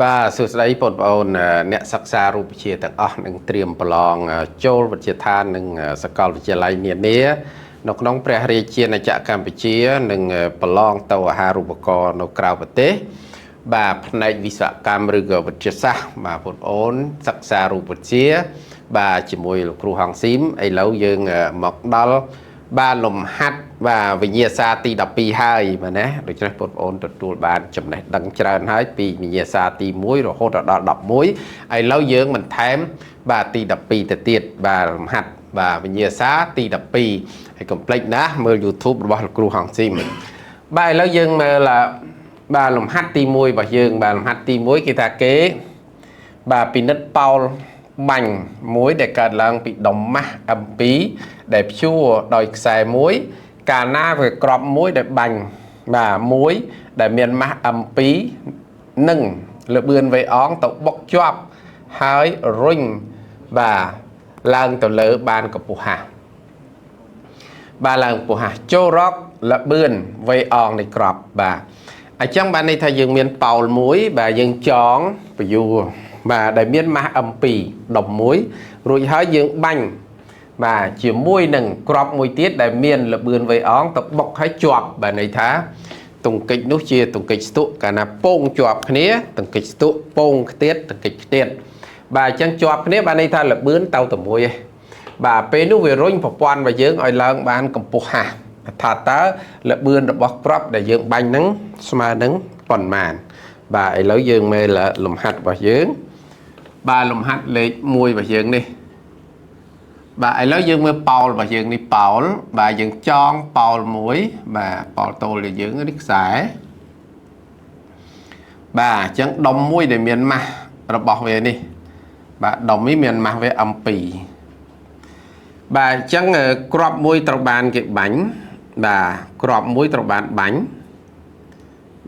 បាទសួស្តីបងប្អូនអ្នកសិក្សារូបវិទ្យាទាំងអស់នឹងត្រៀមប្រឡងចូលវិទ្យាឋាននិងសាកលវិទ្យាល័យនានានៅក្នុងព្រះរាជាណាចក្រកម្ពុជានិងប្រឡងទៅអាហារូបករណ៍នៅក្រៅប្រទេសបាទផ្នែកវិស្វកម្មឬក៏វិទ្យាសាស្ត្របាទបងប្អូនសិក្សារូបវិទ្យាបាទជាមួយលោកគ្រូហងស៊ីមឥឡូវយើងមកដល់បាទលំហាត់បាទវិញ្ញាសាទី12ហើយបាទណាដូច្នេះបងប្អូនទទួលបានចំណេះដឹងច្រើនហើយពីវិញ្ញាសាទី1រហូតដល់11ឥឡូវយើងបន្ថែមបាទទី12ទៅទៀតបាទលំហាត់បាទវិញ្ញាសាទី12ហើយកុំភ្លេចណាមើល YouTube របស់លោកគ្រូហងស៊ីមបាទឥឡូវយើងមើលបាទលំហាត់ទី1របស់យើងបាទលំហាត់ទី1គេថាគេបាទពិនិត្យប៉ោលបាញ់មួយដែលកើតឡើងពីដុំម៉ាស់ M2 ដែលព្យួរដោយខ្សែមួយកាលណាវាក្របមួយដែលបាញ់បាទមួយដែលមានម៉ាស់ M2 និងលបឿនវេអងទៅបុកជាប់ហើយរុញបាទឡើងទៅលើបានកម្ពស់ហាស់បាទឡើងកម្ពស់ហាស់ចូលរកលបឿនវេអងនៃក្របបាទអញ្ចឹងបានន័យថាយើងមានប៉ោលមួយបាទយើងចងពយួរបាទដែលមានម៉ាស់ M2 ដុំមួយរួចហើយយើងបាញ់បាទជាមួយនឹងក្របមួយទៀតដែលមានលបឿនវេអងទៅបុកឲ្យជាប់បាទន័យថាទង្គិចនោះជាទង្គិចស្ទុកកាលណាពងជាប់គ្នាទង្គិចស្ទុកពងខ្ទៀតទង្គិចខ្ទៀតបាទអញ្ចឹងជាប់គ្នាបាទន័យថាលបឿនទៅតែមួយឯងបាទពេលនោះវារុញប្រព័ន្ធរបស់យើងឲ្យឡើងបានកម្ពស់ហាស់ថាតើលបឿនរបស់ក្របដែលយើងបាញ់ហ្នឹងស្មើនឹងប៉ុន្មានបាទឥឡូវយើងមើលលំហាត់របស់យើងបាទលំហាត់លេខ1របស់យើងនេះបាទឥឡូវយើងមើលប៉ោលរបស់យើងនេះប៉ោលបាទយើងចងប៉ោលមួយបាទប៉ោលតូលរបស់យើងនេះខ្សែបាទអញ្ចឹងដុំមួយដែលមានម៉ាស់របស់វានេះបាទដុំនេះមានម៉ាស់វា M2 បាទអញ្ចឹងក្របមួយត្រូវបានគេបាញ់បាទក្របមួយត្រូវបានបាញ់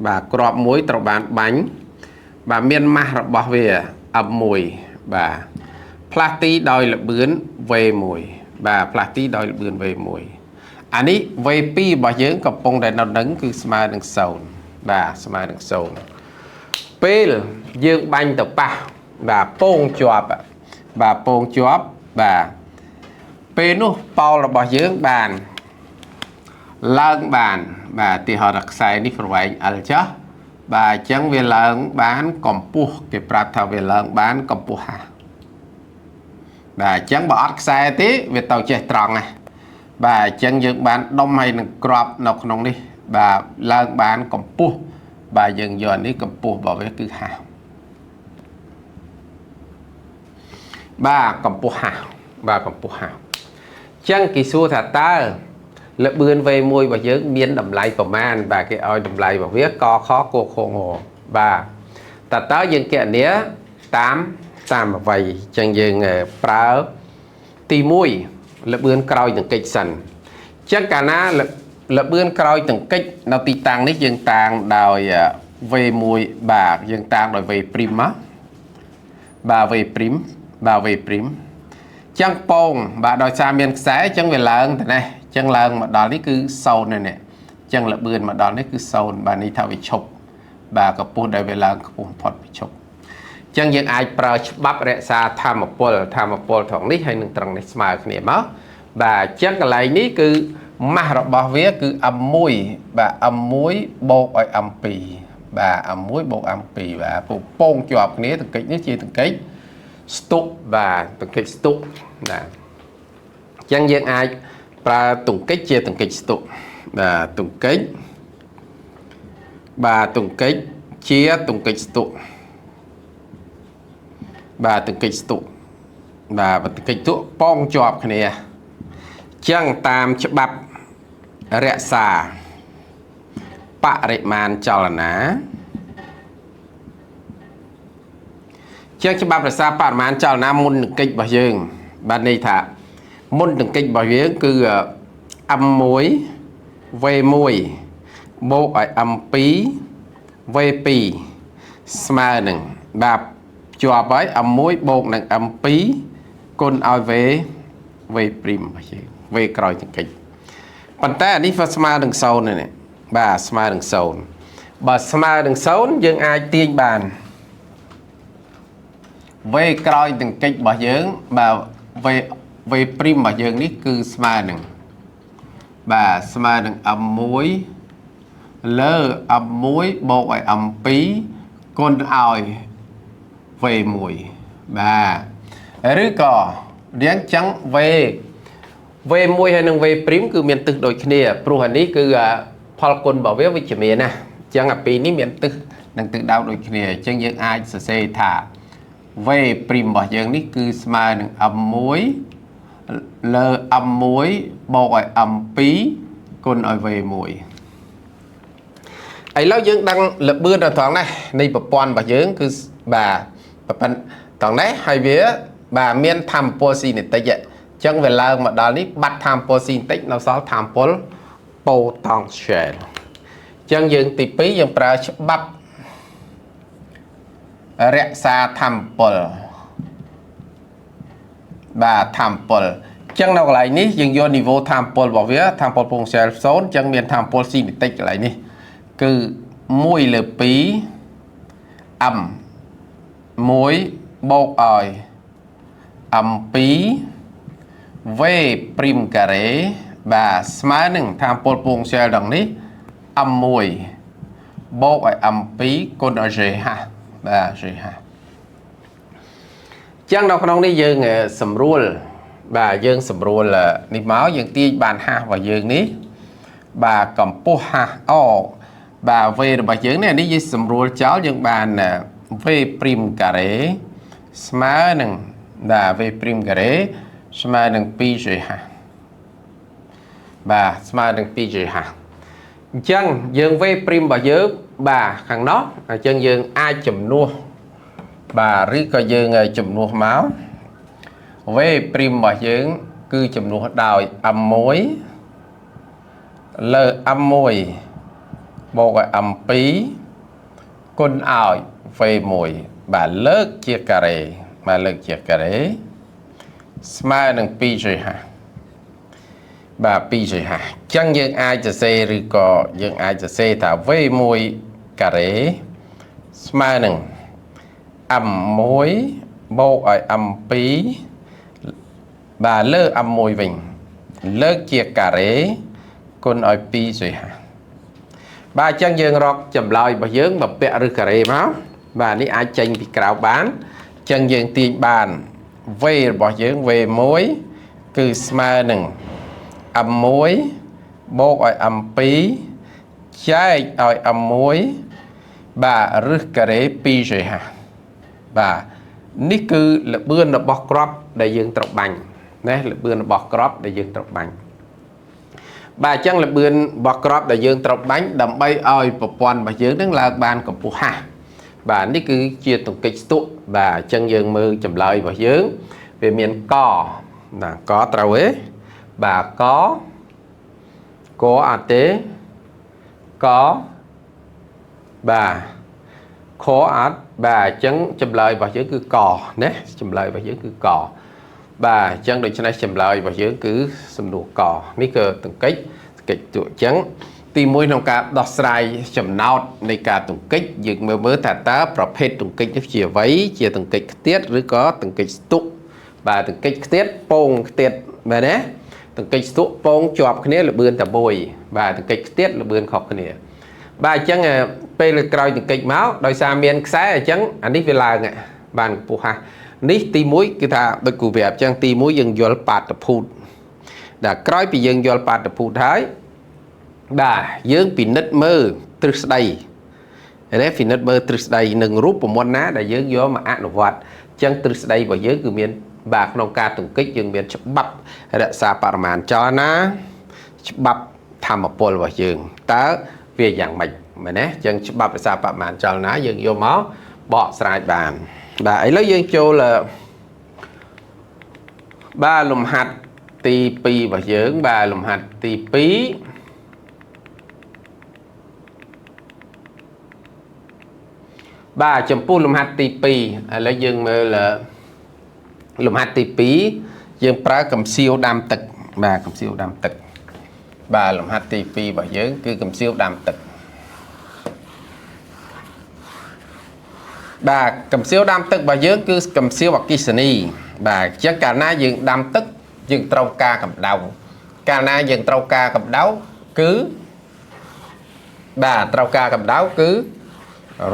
បាទក្របមួយត្រូវបានបាញ់បាទមានម៉ាស់របស់វា M1 បាទផ្លាស់ទីដោយល្បឿន V1 បាទផ្លាស់ទីដោយល្បឿន V1 អានេះ V2 របស់យើងកំពុងតែនៅនឹងគឺស្មើនឹង0បាទស្មើនឹង0ពេលយើងបាញ់ទៅប៉ះបាទពងជាប់បាទពងជាប់បាទពេលនោះប៉ោលរបស់យើងបានឡើងបានបាទទីហោថាខ្សែនេះប្រវែង L ចុះបាទអញ្ចឹងវាឡើងបានកម្ពស់គេប្រាប់ថាវាឡើងបានកម្ពស់ហាស់បាទអញ្ចឹងបើអត់ខ្សែទេវាទៅចេះត្រង់ណាបាទអញ្ចឹងយើងបានដុំឲ្យនឹងក្របនៅក្នុងនេះបាទឡើងបានកម្ពស់បាទយើងយកអានេះកម្ពស់របស់វាគឺហាស់បាទកម្ពស់ហាស់បាទកម្ពស់ហាស់អញ្ចឹងគេសួរថាតើលបឿន V1 របស់យើងមានតម្លៃប្រមាណបាទគេឲ្យតម្លៃរបស់វាកខកខងបាទតើយើងគណនាតាមអ្វីអញ្ចឹងយើងប្រើទី1លបឿនក្រោយទង្គិចសិនអញ្ចឹងកាលណាលបឿនក្រោយទង្គិចនៅទីតាំងនេះយើងតាំងដោយ V1 បាទយើងតាំងដោយ V' មកបាទ V' បាទ V' ចឹងពងបាទដោយសារមានខ្សែអញ្ចឹងវាឡើងទៅនេះអញ្ចឹងឡើងមកដល់នេះគឺ0នេះអញ្ចឹងលបឿនមកដល់នេះគឺ0បាទនេះថាវាឈប់បាទកម្ពស់ដែលវាឡើងខ្ពស់ផុតវាឈប់អញ្ចឹងយើងអាចប្រើច្បាប់រក្សាធម្មពលធម្មពលត្រង់នេះហើយនឹងត្រង់នេះស្មើគ្នាមកបាទអញ្ចឹងកន្លែងនេះគឺម៉ាស់របស់វាគឺ M1 បាទ M1 បូកឲ្យ M2 បាទ M1 បូក M2 បាទពងជាប់គ្នាទង្គិចនេះជាទង្គិចស្ទុកបាទទង្គិចស្ទុកបាទអញ្ចឹងយើងអាចប្រើទង្គិចជាទង្គិចស្ទុកបាទទង្គិចបាទទង្គិចជាទង្គិចស្ទុកបាទទង្គិចស្ទុកបាទទង្គិចស្ទុកប៉ងជាប់គ្នាអញ្ចឹងតាមច្បាប់រក្សាបរិមាណចលនាជាងច្បាប់រក្សាបរិមាណចលនាមុនទង្គិចរបស់យើងបាទន័យថាមុនទង្គិចរបស់យើងគឺ M1 V1 បូកឲ្យ M2 V2 ស្មើនឹងបាទជាប់ហើយ M1 បូកនឹង M2 គុណឲ្យ V V' របស់យើង V ក្រោយទង្គិចប៉ុន្តែអានេះវាស្មើនឹង0នេះបាទស្មើនឹង0បើស្មើនឹង0យើងអាចទាញបាន V ក្រោយទង្គិចរបស់យើងបាទ V V ព្រីមរបស់យើងនេះគឺស្មើនឹងបាទស្មើនឹង M1 លើ M1 បូកឲ្យ M2 គុណឲ្យ V1 បាទឬក៏រៀងចឹង V V1 ហើយនិង V ព្រីមគឺមានទិសដូចគ្នាព្រោះអានេះគឺផលគុណរបស់វាវិជ្ជមានណាអញ្ចឹងអាពីរនេះមានទិសនិងទិសដៅដូចគ្នាអញ្ចឹងយើងអាចសរសេរថា V ព្រីមរបស់យើងនេះគឺស្មើនឹង M1 លើ M1 បូកឲ្យ M2 គុណឲ្យ V1 ឥឡូវយើងដឹងល្បឿនដល់ត្រង់នេះនៃប្រព័ន្ធរបស់យើងគឺបាទប្រព័ន្ធត្រង់នេះហើយវាបាទមានធម្មពលស៊ីណេតិចអញ្ចឹងវាឡើងមកដល់នេះបាត់ធម្មពលស៊ីណេតិចនៅសល់ធម្មពល potential អញ្ចឹងយើងទី2យើងប្រើច្បាប់រក្សាធម្មពលបាទធម្មពលអញ្ចឹងនៅកន្លែងនេះយើងយក niveau ធម្មពលរបស់វាធម្មពល potential 0អញ្ចឹងមានធម្មពលស៊ីណេតិចកន្លែងនេះគឺ1លើ2 m 1បូកឲ្យ m2 v ព្រីមការ៉េបាទស្មើនឹងធម្មពល potential ដងនេះ m1 បូកឲ្យ m2 គុណឲ្យ gh បាទ gh ចឹងនៅក្នុងនេះយើងសម្រួលបាទយើងសម្រួលនេះមកយើងទាញបាន h របស់យើងនេះបាទកម្ពស់ h អូបាទ v របស់យើងនេះនេះយើងសម្រួលចោលយើងបាន v ព្រីមការ៉េស្មើនឹងបាទ v ព្រីមការ៉េស្មើនឹង 2gh បាទស្មើនឹង 2gh អញ្ចឹងយើង v ព្រីមរបស់យើងបាទខាងនោះអញ្ចឹងយើងអាចជំនួសបាទឬក៏យើងជំនួសមក v ព្រីមរបស់យើងគឺជំនួសដោយ m1 លើ m1 បូកឲ្យ m2 គុណឲ្យ v1 បាទលើកជាការ៉េបាទលើកជាការ៉េស្មើនឹង 2gh បាទ 2gh អញ្ចឹងយើងអាចសរសេរឬក៏យើងអាចសរសេរថា v1 ការ៉េស្មើនឹង m1 បូកឲ្យ m2 បាទលើ m1 វិញលើកជាការ៉េគុណឲ្យ 2gh បាទអញ្ចឹងយើងរកចម្លើយរបស់យើងមកពាក់ឬការ៉េមកបាទនេះអាចចេញពីក្រៅបានអញ្ចឹងយើងទាញបាន v របស់យើង v1 គឺស្មើនឹង m1 បូកឲ្យ m2 ចែកឲ្យ m1 បាទរឹសការ៉េ 2gh បាទនេះគឺល្បឿនរបស់គ្រាប់ដែលយើងត្រូវបាញ់ណាល្បឿនរបស់គ្រាប់ដែលយើងត្រូវបាញ់បាទអញ្ចឹងល្បឿនរបស់គ្រាប់ដែលយើងត្រូវបាញ់ដើម្បីឲ្យប្រព័ន្ធរបស់យើងនឹងឡើងបានកម្ពស់ហះបាទនេះគឺជាទង្គិចស្ទក់បាទអញ្ចឹងយើងមើលចម្លើយរបស់យើងវាមានកណាកត្រូវទេបាទកកអត់ទេកបាទខអត់បាទអញ្ចឹងចម្លើយរបស់យើងគឺកណាចម្លើយរបស់យើងគឺកបាទអញ្ចឹងដូច្នេះចម្លើយរបស់យើងគឺសំណួរកនេះគឺទង្គិចទង្គិចទអញ្ចឹងទី1ក្នុងការដោះស្រាយចំណោទនៃការទង្គិចយើងមើលមើលថាតើប្រភេទទង្គិចនេះជាអ្វីជាទង្គិចខ្ទាតឬក៏ទង្គិចស្ទុកបាទទង្គិចខ្ទាតពងខ្ទាតមែនទេទង្គិចស្ទុកពងជាប់គ្នាល្បឿនតែមួយបាទទង្គិចខ្ទាតល្បឿនខុសគ្នាបាទអញ្ចឹងពេលក្រោយទង្គិចមកដោយសារមានខ្សែអញ្ចឹងអានេះវាឡើងបានកម្ពស់ហះនេះទី1គឺថាដូចគ្រូប្រាប់អញ្ចឹងទី1យើងយល់បាតុភូតដល់ក្រោយពីយើងយល់បាតុភូតហើយបាទយើងពិនិត្យមើលទ្រឹស្ដីនេះពិនិត្យមើលទ្រឹស្ដីនឹងរូបមន្តណាដែលយើងយកមកអនុវត្តអញ្ចឹងទ្រឹស្ដីរបស់យើងគឺមានបាទក្នុងការទង្គិចយើងមានច្បាប់រក្សាបរិមាណចលនាច្បាប់ធម្មពលរបស់យើងតើវាយ៉ាងម៉េចមែនទេអញ្ចឹងច្បាប់រក្សាបរិមាណចលនាយើងយកមកបកស្រាយបានបាទឥឡូវយើងចូលបាទលំហាត់ទី2របស់យើងបាទលំហាត់ទី2បាទចំពោះលំហាត់ទី2ឥឡូវយើងមើលលំហាត់ទី2យើងប្រើកំសៀវដាំទឹកបាទកំសៀវដាំទឹកបាទលំហាត់ទី2របស់យើងគឺកំសៀវដាំទឹក បាទកំសៀវដាំទឹករបស់យើងគឺកំសៀវអគ្គិសនីបាទអញ្ចឹងកាលណាយើងដាំទឹកយើងត្រូវការកម្ដៅកាលណាយើងត្រូវការកម្ដៅគឺបាទត្រូវការកម្ដៅគឺ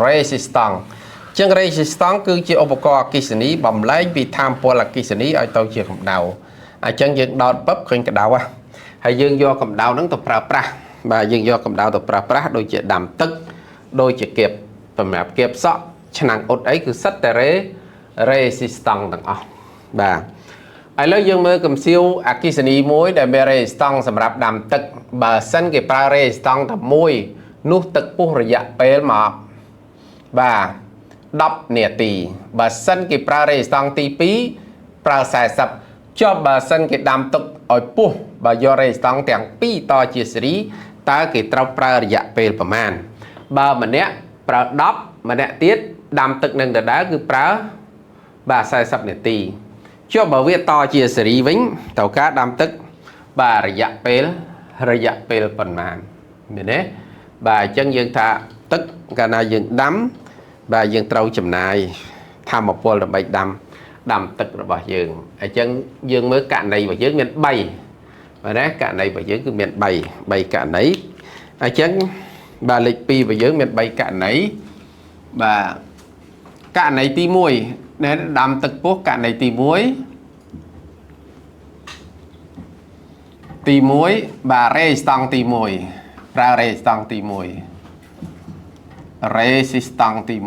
résistance អញ្ចឹង résistance គឺជាឧបករណ៍អគ្គិសនីបំលែងពីថាមពលអគ្គិសនីឲ្យទៅជាកម្ដៅអញ្ចឹងយើងដោតពឹបឃើញកម្ដៅហ៎ហើយយើងយកកម្ដៅហ្នឹងទៅប្រើប្រាស់បាទយើងយកកម្ដៅទៅប្រើប្រាស់ដូចជាដាំទឹកដូចជាគៀបសម្រាប់គៀបសក់ឆ្នាំងអ៊ុតអីគឺសិតតែ résistance ទាំងអស់បាទឥឡូវយើងមើលកំសៀវអគ្គិសនីមួយដែលមាន résistance សម្រាប់ដាំទឹកបើសិនគេប្រើ résistance តែមួយនោះទឹកពុះរយៈពេលមកបាទ10នាទីបើសិនគេប្រើ résistance ទី2ប្រើ40ចុះបើសិនគេដាំទឹកឲ្យពុះបើយក résistance ទាំងពីរតជាសេរីតើគេត្រូវប្រើរយៈពេលប្រមាណបើម្នាក់ប្រើ10ម្នាក់ទៀតដាំទឹកនឹងដដែលគឺប្រើបាទ40នាទីចុះបើវាតជាសេរីវិញត្រូវការដាំទឹកបាទរយៈពេលប៉ុន្មានមែនទេបាទអញ្ចឹងយើងថាទឹកកាលណាយើងដាំបាទយើងត្រូវចំណាយធម្មពលដើម្បីដាំទឹករបស់យើងអញ្ចឹងយើងមើលករណីរបស់យើងមាន3បាទណាករណីរបស់យើងគឺមាន3ករណីអញ្ចឹងបាទលេខ2របស់យើងមាន3ករណីបាទករណីទី1ណែដាំទឹកពុះករណីទី1ទី1បាទ résistance ទី1ប្រើ résistance ទី1 résistance ទី1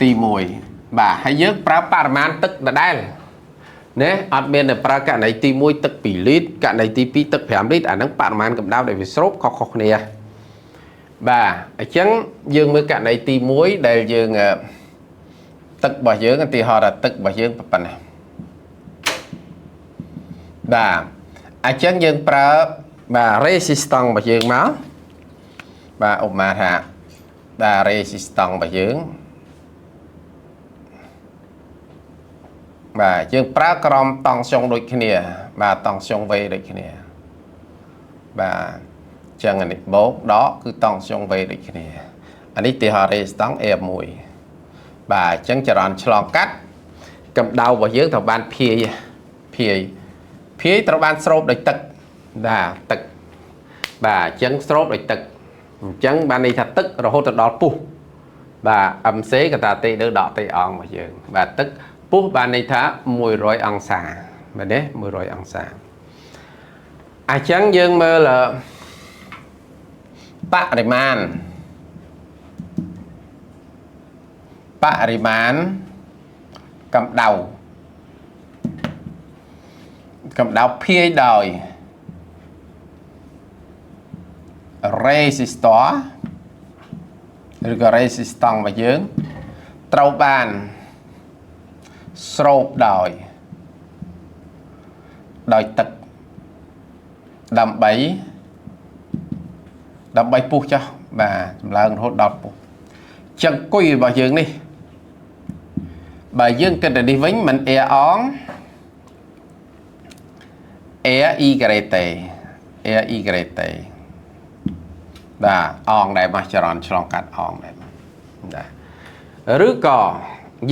ទី1បាទហើយយើងប្រើបរិមាណទឹកដដែលណាអត់មានតែប្រើករណីទី1ទឹក2លីត្រករណីទី2ទឹក5លីត្រអាហ្នឹងបរិមាណកម្ដៅដែលវាស្រូបខុសៗគ្នាបាទអញ្ចឹងយើងមើលករណីទី1ដែលយើងទឹករបស់យើងឧទាហរណ៍ថាទឹករបស់យើងប៉ុណ្ណាបាទអញ្ចឹងយើងប្រើបាទ résistance របស់យើងមកបាទឧបមាថាបាទ résistance របស់យើងបាទយើងប្រើក្រមតង់ស្យុងដូចគ្នាបាទតង់ស្យុង V ដូចគ្នាបាទអញ្ចឹងអានេះបូកដកគឺតង់ស្យុង V ដូចគ្នាអានេះទីហោ résistance R1 បាទអញ្ចឹងចរន្តឆ្លងកាត់កម្ដៅរបស់យើងត្រូវបានភាយភាយភាយត្រូវបានស្រូបដោយទឹកបាទទឹកបាទអញ្ចឹងស្រូបដោយទឹកអញ្ចឹងបានន័យថាទឹករហូតទៅដល់ពុះបាទ MC កតាទេលើដកទេអងរបស់យើងបាទទឹកពុះបានន័យថា100អង្សាមែនទេ100អង្សាអញ្ចឹងយើងមើលបរិមាណបរិមាណកម្ដៅកម្ដៅភាយដោយ resistor ឬក៏ résistance របស់យើងត្រូវបានស្រូបដោយទឹកដើម្បីដើម្បីពុះចុះបាទចម្លើងរហូតដល់ពុះចឹងគុយរបស់យើងនេះបើយើងគិតទៅនេះវិញមិន R អង R I ការ៉េ T R I ការ៉េ T បាទអងដែលមកចរន្តឆ្លងកាត់អងដែរបាទឬក៏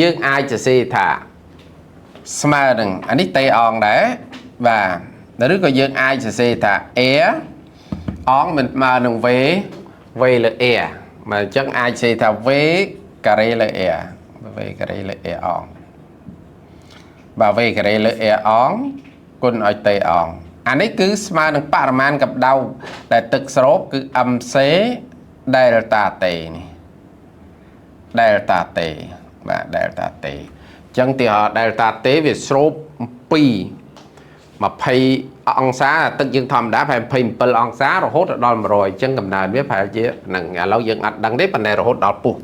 យើងអាចសរសេរថាស្មើនឹងអានេះ T អងដែរបាទឬក៏យើងអាចសរសេរថា R អងមិនស្មើនឹង V V លើ R បាទអញ្ចឹងអាចសរសេរថា V ការ៉េលើ R V ការ៉េលើ R អងបាទ V ការ៉េលើ R អងគុណឲ្យ T អងអានេះគឺស្មើនឹងបរិមាណកម្ដៅដែលទឹកស្រូបគឺ MC delta T នេះ delta T បាទ delta T អញ្ចឹងទីហោ delta T វាស្រូប2 20អង្សាទឹកយើងធម្មតាប្រហែល27អង្សារហូតដល់100អញ្ចឹងកំណើនវាប្រហែលជាហ្នឹងឥឡូវយើងអត់ដឹងទេប៉ុន្តែរហូតដល់ពុះ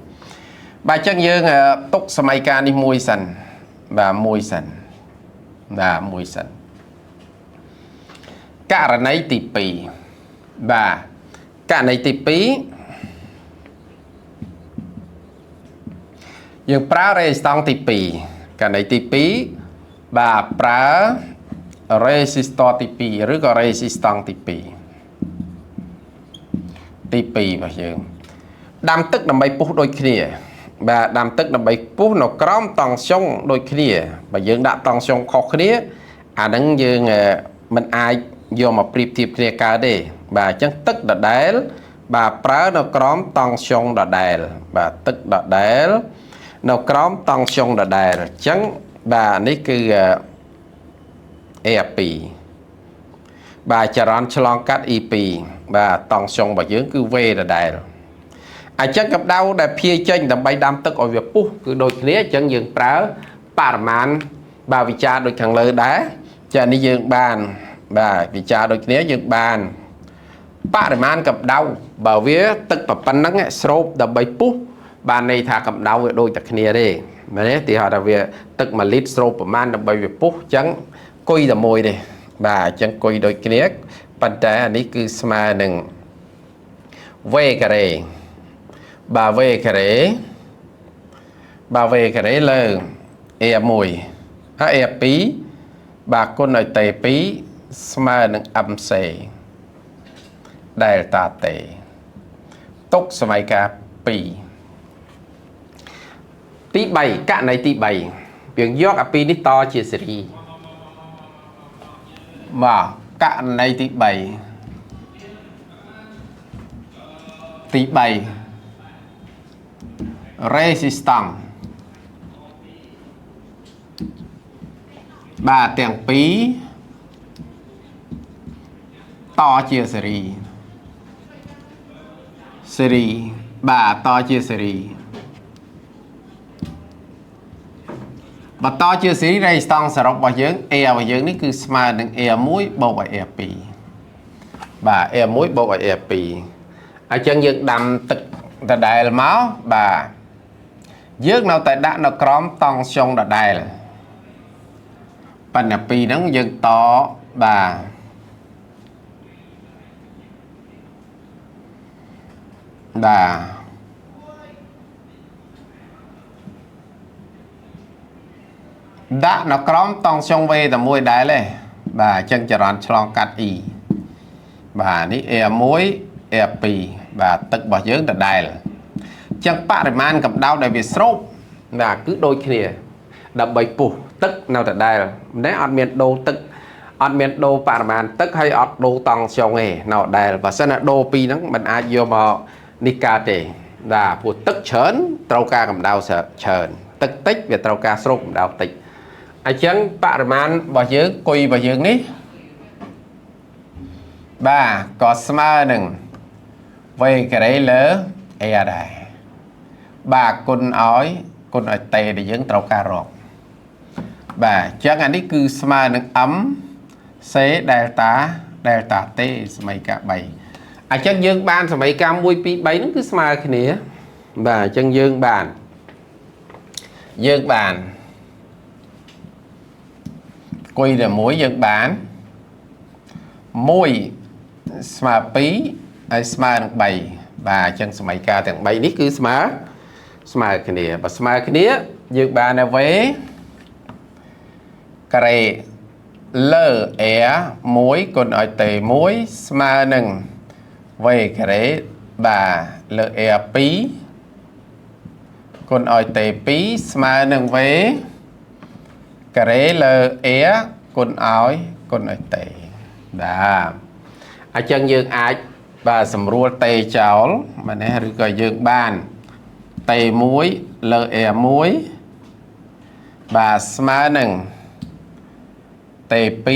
បាទអញ្ចឹងយើងទុកសម័យកាលនេះមួយសិនបាទមួយសិនបាទមួយសិនករណីទី2បាទករណីទី2យើងប្រើ résistance ទី2ករណីទី2បាទប្រើ resistor ទី2ឬក៏ résistance ទី2ទី2របស់យើង ដាំទឹកដើម្បីពុះដូចគ្នាបាទដាំទឹកដើម្បីពុះនៅក្រោមតង់ស្យុងដូចគ្នាបើយើងដាក់តង់ស្យុងខុសគ្នាអាហ្នឹងយើងមិនអាចយកមកប្រៀបធៀបគ្នាកើតទេបាទអញ្ចឹងទឹកដដែលបាទប្រើនៅក្រោមតង់ស្យុងដដែលបាទទឹកដដែលនៅក្រោមតង់ស្យុងដដែលអញ្ចឹងបាទនេះគឺ A2 បាទចរន្តឆ្លងកាត់ E2 បាទតង់ស្យុងរបស់យើងគឺ V ដដែលអញ្ចឹងកម្ដៅដែលភាយចេញដើម្បីដាំទឹកឲ្យវាពុះគឺដូចគ្នាអញ្ចឹងយើងប្រើបរិមាណបាទវិចារដូចខាងលើដែរចានេះយើងបានបាទវិចារដូចគ្នាយើងបានបរិមាណកម្ដៅបើវាទឹកប៉ុណ្ណឹងស្រូបដើម្បីពុះបានន័យថាកម្ដៅវាដូចតែគ្នាទេមែនទេទីហៅថាវាទឹក1លីត្រស្រូបប្រមាណដើម្បីវាពុះអញ្ចឹងគុយតែមួយទេបាទអញ្ចឹងគុយដូចគ្នាប៉ុន្តែអានេះគឺស្មើនឹង V ការ៉េបាទ V ការ៉េបាទ V ការ៉េលើ A1 ហើយ A2 បាទគុណឲ្យ T2 ស្មើនឹង MC delta T ទុកសម័យកាល2ទី3ករណីទី3យើងយកអាពីរនេះតជាសេរីបាទករណីទី3ទី3 resistance បាទទាំងពីរតជាសេរីសេរីបាទតជាសេរីបើតជាសេរី resistance សរុបរបស់យើង A របស់យើងនេះគឺស្មើនឹង A1 បូកឲ្យ A2 បាទ A1 បូកឲ្យ A2 អញ្ចឹងយើងដាំទឹកដដែលមកបាទយើងនៅតែដាក់នៅក្រោមតង់ស្យុងដដែលប៉ុន្តែពីរហ្នឹងយើងតបាទបាទដាក់នៅក្រោមតង់ស្យុង V តែមួយដែរទេបាទអញ្ចឹងចរន្តឆ្លងកាត់ E បាទនេះ A1 A2 បាទទឹករបស់យើងដដែលអញ្ចឹងបរិមាណកម្ដៅដែលវាស្រូបបាទគឺដូចគ្នាដើម្បីពុះទឹកនៅដដែលម្នាក់អត់មានដូរទឹកអត់មានដូរបរិមាណទឹកហើយអត់ដូរតង់ស្យុងទេនៅដដែលបើសិនណាដូរពីរហ្នឹងมันអាចយកមកនេះកើតទេបាទព្រោះទឹកច្រើនត្រូវការកម្ដៅច្រើនទឹកតិចវាត្រូវការស្រូបកម្ដៅតិចអញ្ចឹងបរិមាណរបស់យើងគុយរបស់យើងនេះបាទក៏ស្មើនឹង V ការ៉េលើ A ដែរបាទគុណឲ្យ T ដែលយើងត្រូវការរកបាទអញ្ចឹងអានេះគឺស្មើនឹង M C delta delta T សមីការ3អញ្ចឹងយើងបានសមីការ1 2 3ហ្នឹងគឺស្មើគ្នាបាទអញ្ចឹងយើងបានគុយតែមួយយើងបាន1ស្មើ2ហើយស្មើនឹង3បាទអញ្ចឹងសមីការទាំង3នេះគឺស្មើគ្នាបើស្មើគ្នាយើងបាន V ការ៉េលើ R 1គុណឲ្យ T 1ស្មើនឹង V ការ៉េបាទលើ R 2គុណឲ្យ T 2ស្មើនឹង V ការ៉េលើ R គុណឲ្យ T បាទអញ្ចឹងយើងអាចបាទសម្រួល T ចោលមែនទេឬក៏យើងបាន T 1លើ R 1បាទស្មើនឹង T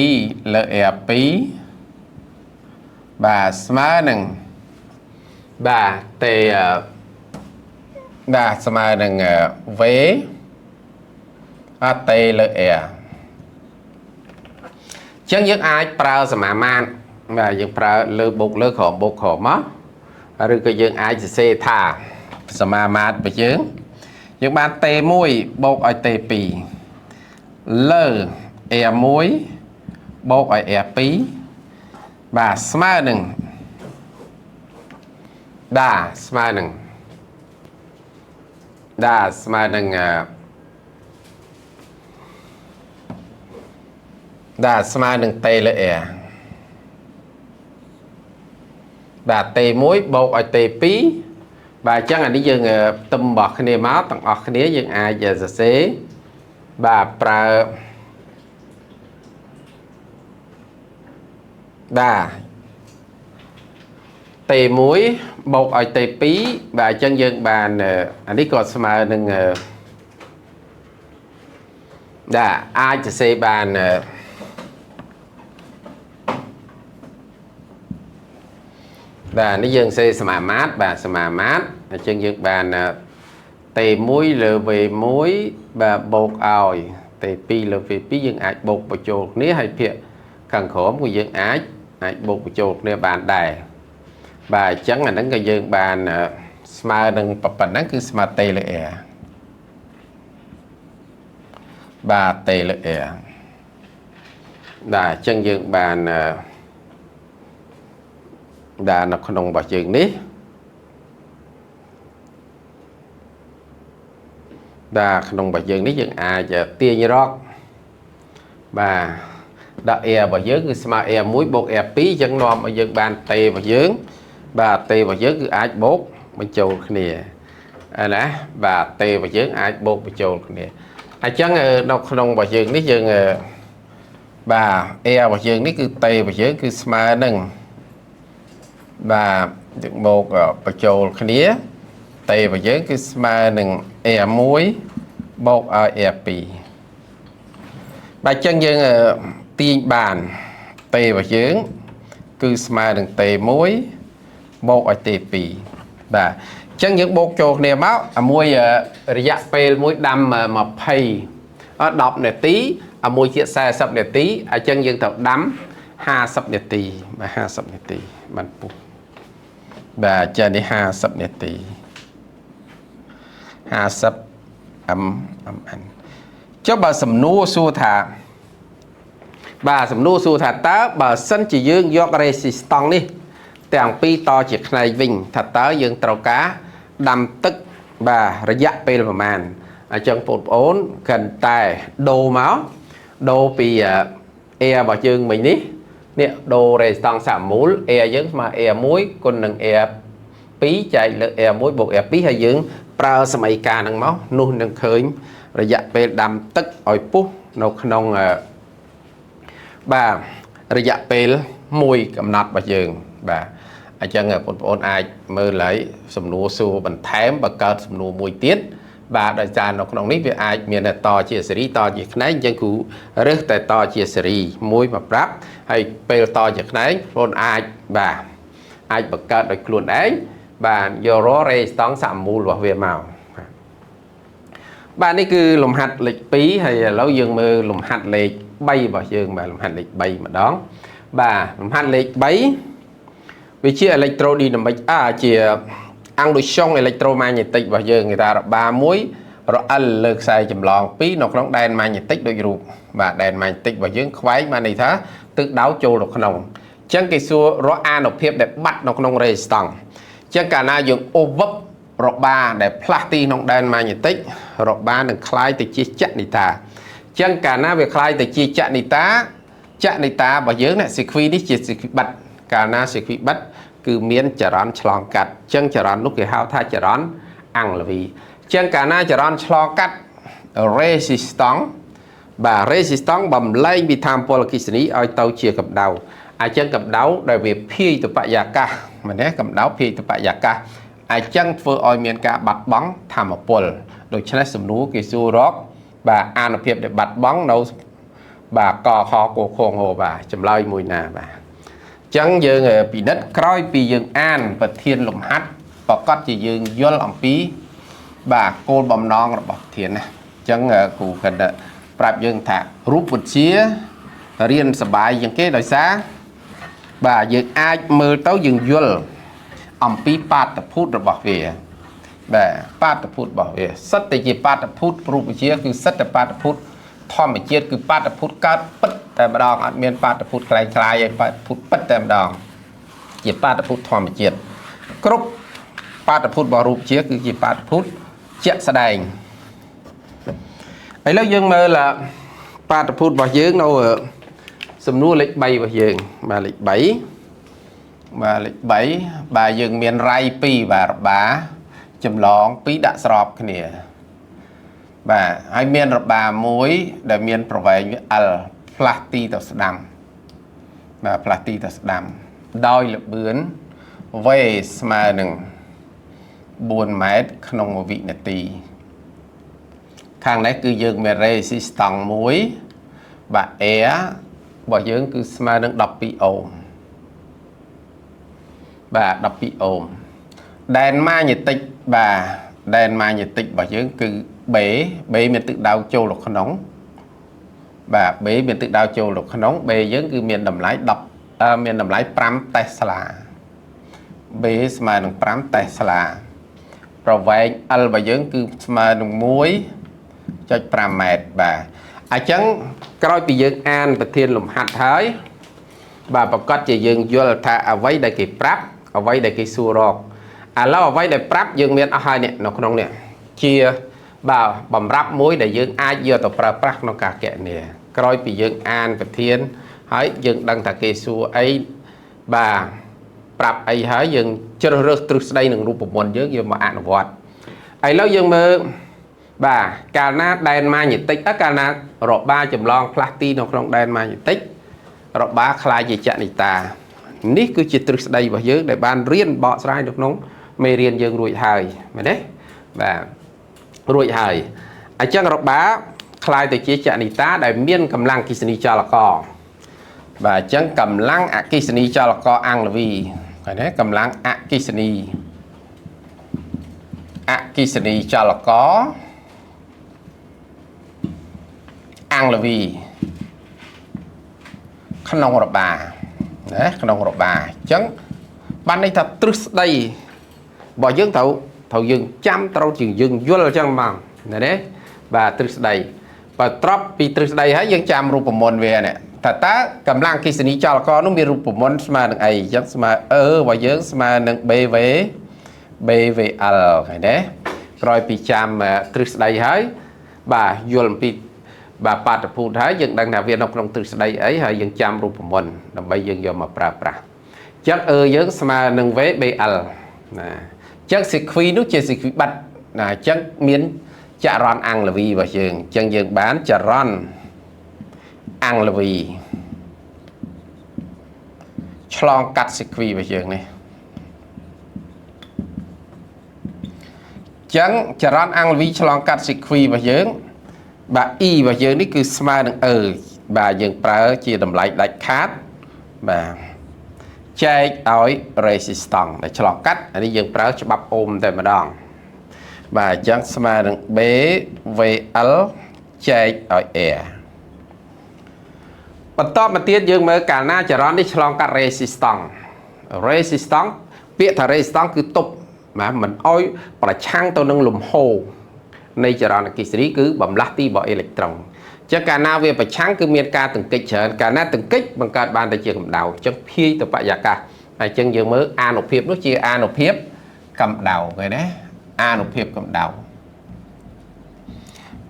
2លើ R 2បាទស្មើនឹងបាទ T បាទស្មើនឹង V បាទ T លើ R អញ្ចឹងយើងអាចប្រើសមាមាត្របាទយើងប្រើលើបូកលើក្រោមបូកក្រោមមកឬក៏យើងអាចសរសេរថាសមាមាត្ររបស់យើងយើងបាន T 1បូកឲ្យ T 2លើ R 1បូកឲ្យ R 2បាទស្មើនឹងបាទស្មើនឹងបាទស្មើនឹងបាទស្មើនឹង T លើ R បាទ T 1បូកឲ្យ T 2 បាទអញ្ចឹងអានេះយើងផ្ទឹមរបស់គ្នាមកទាំងអស់គ្នាយើងអាចសរសេរបាទប្រើបាទ T1 បូកឲ្យ T2 បាទអញ្ចឹងយើងបានអានេះក៏ស្មើនឹងបាទអាចសរសេរបានបាទនេះយើងសេសមាមាត្របាទសមាមាត្រអញ្ចឹងយើងបាន T1 លើ V1 បាទបូកឲ្យ T2 លើ V2 យើងអាចបូកបញ្ចូលគ្នាហើយភាគខាងក្រោមក៏យើងអាចបូកបញ្ចូលគ្នាបានដែរបាទអញ្ចឹងអាហ្នឹងក៏យើងបានស្មើនឹងប៉ុណ្ណឹងគឺស្មើ T លើ R បាទ T លើ R បាទអញ្ចឹងយើងបានបាទនៅក្នុងរបស់យើងនេះបាទក្នុងរបស់យើងនេះយើងអាចទាញរកបាទដាក់ R របស់យើងគឺស្មើ R1 បូក R2 អញ្ចឹងនាំឲ្យយើងបាន T របស់យើងបាទ T របស់យើងគឺអាចបូកបញ្ចូលគ្នាណាបាទ T របស់យើងអាចបូកបញ្ចូលគ្នាអញ្ចឹងនៅក្នុងរបស់យើងនេះយើងបាទ R របស់យើងនេះគឺ T របស់យើងគឺស្មើនឹងបាទយើងបូកបញ្ចូលគ្នា T របស់យើងគឺស្មើនឹង R1 បូកឲ្យ R2 បាទអញ្ចឹងយើងទាញបាន T របស់យើងគឺស្មើនឹង T1 បូកឲ្យ T2 បាទអញ្ចឹងយើងបូកចូលគ្នាមកមួយរយៈពេលមួយដាំ20 10នាទីមួយទៀត40នាទីអញ្ចឹងយើងត្រូវដាំ50នាទីបាទ50នាទីបានពុះបាទចានេះ50នាទី50 m m n ចុះបើសំណួរសួរថាបាទសំណួរសួរថាតើបើសិនជាយើងយក resistance នេះទាំងពីរតជាផ្នែកវិញថាតើយើងត្រូវការដាំទឹកបាទរយៈពេលប្រមាណអញ្ចឹងបងប្អូនកិនតែដូរមកដូរពី R របស់យើងមិញនេះនេះដូរ resistance សាមូល R យើងស្មើ R1 គុណនឹង R2 ចែកលើ R1 បូក R2 ហើយយើងប្រើសម័យកាលហ្នឹងមកនោះនឹងឃើញរយៈពេលដាំទឹកឲ្យពុះនៅក្នុងបាទរយៈពេលមួយកំណត់របស់យើងបាទអញ្ចឹងបងប្អូនអាចមើលហើយសំណួរសួរបន្ថែមបង្កើតសំណួរមួយទៀតបាទដោយសារនៅក្នុងនេះវាអាចមានតជាសេរីតជាខ្នែងអញ្ចឹងគ្រូរើសតែតជាសេរីមួយមកប្រាប់ហើយពេលតជាខ្នែងបងប្អូនអាចបាទអាចបង្កើតដោយខ្លួនឯងបាទយកររេស្តង់សាមូលរបស់វាមកបាទនេះគឺលំហាត់លេខ2ហើយឥឡូវយើងមើលលំហាត់លេខ3របស់យើងបាទលំហាត់លេខ3ម្ដងបាទលំហាត់លេខ3វាជា electrodynamic ជា induction electromagnetic របស់យើងគេថារបាមួយរអិលលើខ្សែចម្លង2នៅក្នុងដែន magnetic ដូចរូបបាទដែន magnetic របស់យើងខ្វែងបានន័យថាទិសដៅចូលទៅក្នុងអញ្ចឹងគេសួររកអានុភាពដែលបាត់នៅក្នុង resistance អញ្ចឹងកាលណាយើងអូវឹបរបាដែលផ្លាស់ទីក្នុងដែន magnetic របានឹងคล้ายទៅជាចនិតាអញ្ចឹងកាលណាវាคล้ายទៅជាចនិតាចនិតារបស់យើងនេះសេគ្វីនេះជាសេគ្វីបិទកាលណាសេគ្វីបិទគឺមានចរន្តឆ្លងកាត់អញ្ចឹងចរន្តនោះគេហៅថាចរន្តអង្គលវីអញ្ចឹងកាលណាចរន្តឆ្លងកាត់ resistance បាទ resistance បំលែងពីធម្មពលអគ្គិសនីឲ្យទៅជាកម្ដៅអញ្ចឹងកម្ដៅដែលវាភាយទៅបរិយាកាសមែនទេកម្ដៅភាយទៅបរិយាកាសអញ្ចឹងធ្វើឲ្យមានការបាត់បង់ធម្មពលដូច្នេះសំណួរគេសួររកបាទអានុភាពដែលបាត់បង់នៅបាទកខកខងហបាទចម្លើយមួយណាបាទអញ្ចឹងយើងពិនិត្យក្រោយពីយើងអានប្រធានលំហាត់ប្រកាសជាយើងយល់អំពីបាទគោលបំណងរបស់ប្រធានណាអញ្ចឹងគ្រូគាត់ប្រាប់យើងថារូបវិទ្យារៀនសបាយជាងគេដោយសារបាទយើងអាចមើលទៅយើងយល់អំពីបាតុភូតរបស់វាបាទបាតុភូតរបស់វាសិតតែជាបាតុភូតរូបវិទ្យាគឺសិតតែបាតុភូតធម្មជាតិគឺបាតុភូតកើតពិតតែម្ដងអត់មានបាតុភូតក្លែងក្លាយឯបាតុភូតពិតតែម្ដងជាបាតុភូតធម្មជាតិគ្រប់បាតុភូតរបស់រូបវិទ្យាគឺជាបាតុភូតជាក់ស្ដែងឥឡូវយើងមើលបាតុភូតរបស់យើងនៅសំណួរលេខ3របស់យើងបាទលេខ3បាទលេខ3បាទយើងមានរៃ2បាទរបា ចម្លងពីរដាក់ស្របគ្នាបាទហើយមានរបាមួយដែលមានប្រវែងវា L ផ្លាស់ទីទៅស្ដាំបាទផ្លាស់ទីទៅស្ដាំដោយល្បឿន V ស្មើនឹង4ម៉ែត្រក្នុង1វិនាទីខាងនេះគឺយើងមាន resistance មួយបាទ R របស់យើងគឺស្មើនឹង12អូមបាទ12អូមដែនម៉ាញេទិកបាទដែនម៉ាញេទិករបស់យើងគឺ B B មានទិសដៅចូលទៅក្នុងបាទ B មានទិសដៅចូលទៅក្នុង B យើងគឺមានតម្លៃ10មានតម្លៃ5 Tesla B ស្មើនឹង5 Tesla ប្រវែង L របស់យើងគឺស្មើនឹង1.5ម៉ែត្របាទអញ្ចឹងក្រោយពីយើងអានប្រធានលំហាត់ហើយបាទប្រកាសជាយើងយល់ថាអ្វីដែលគេប្រាប់អ្វីដែលគេសួររកឥឡូវអ្វីដែលប្រាប់យើងមានអស់ហើយនេះនៅក្នុងនេះជាបាទបំរាប់មួយដែលយើងអាចយកទៅប្រើប្រាស់ក្នុងការកណនាក្រោយពីយើងអានប្រធានហើយយើងដឹងថាគេសួរអីបាទប្រាប់អីហើយយើងជ្រើសរើសទ្រឹស្ដីនឹងរូបមន្តយើងយកមកអនុវត្តឥឡូវយើងមើលបាទកាលណាដែនម៉ាញេទិកកាលណារបាចម្លងផ្លាស់ទីនៅក្នុងដែនម៉ាញេទិករបាក្លាយជាចនិតានេះគឺជាទ្រឹស្ដីរបស់យើងដែលបានរៀនបកស្រាយនៅក្នុងមេរៀនយើងរួចហើយមែនទេបាទរួចហើយអញ្ចឹងរបាក្លាយទៅជាចនិតាដែលមានកម្លាំងអគ្គិសនីចលករបាទអញ្ចឹងកម្លាំងអគ្គិសនីចលករអាំងលវីឃើញទេកម្លាំងអគ្គិសនីអគ្គិសនីចលករអាំងលវីក្នុងរបាណាក្នុងរបាអញ្ចឹងបានន័យថាទ្រឹស្ដីរបស់យើងត្រូវយើងចាំត្រូវជាយើងយល់អញ្ចឹងហ្មងណាទេបាទទ្រឹស្ដីបើត្រប់ពីទ្រឹស្ដីហើយយើងចាំរូបមន្តវានេះថាតើកម្លាំងអគ្គិសនីចលករនោះមានរូបមន្តស្មើនឹងអីអញ្ចឹងស្មើ E របស់យើងស្មើនឹង BV BVL ឃើញទេក្រោយពីចាំទ្រឹស្ដីហើយបាទយល់អំពីបាទបាតុភូតហើយយើងដឹងថាវានៅក្នុងទ្រឹស្ដីអីហើយយើងចាំរូបមន្តដើម្បីយើងយកមកប្រើប្រាស់អញ្ចឹង E យើងស្មើនឹង VBL ណាអញ្ចឹង circuit នោះជា circuit បាត់ណាអញ្ចឹងមានចរន្តអាំងលវីរបស់យើងអញ្ចឹងយើងបានចរន្តអាំងលវីឆ្លងកាត់ circuit របស់យើងនេះចឹងចរន្តអាំងលវីឆ្លងកាត់ circuit របស់យើងបាទ E របស់យើងនេះគឺស្មើនឹង E បាទយើងប្រើជាតម្លៃដាច់ខាតបាទចែកឲ្យ resistance ដែលឆ្លងកាត់អានេះយើងប្រើច្បាប់អូមតែម្ដងបាទអញ្ចឹងស្មើនឹង B VL ចែកឲ្យ R បន្តមកទៀតយើងមើលកាលណាចរន្តនេះឆ្លងកាត់ resistance resistance ពាក្យថា resistance គឺទប់បាទមិនអោយប្រឆាំងទៅនឹងលំហូរនៃចរន្តអគ្គិសនីគឺបំលាស់ទីរបស់អេឡិចត្រុងចឹងកាលណាវាប្រឆាំងគឺមានការទង្គិចច្រើនកាលណាទង្គិចបង្កើតបានទៅជាកម្ដៅចឹងភាយទៅបរិយាកាសហើយចឹងយើងមើលអានុភាពនោះជាអានុភាពកម្ដៅឃើញទេអានុភាពកម្ដៅ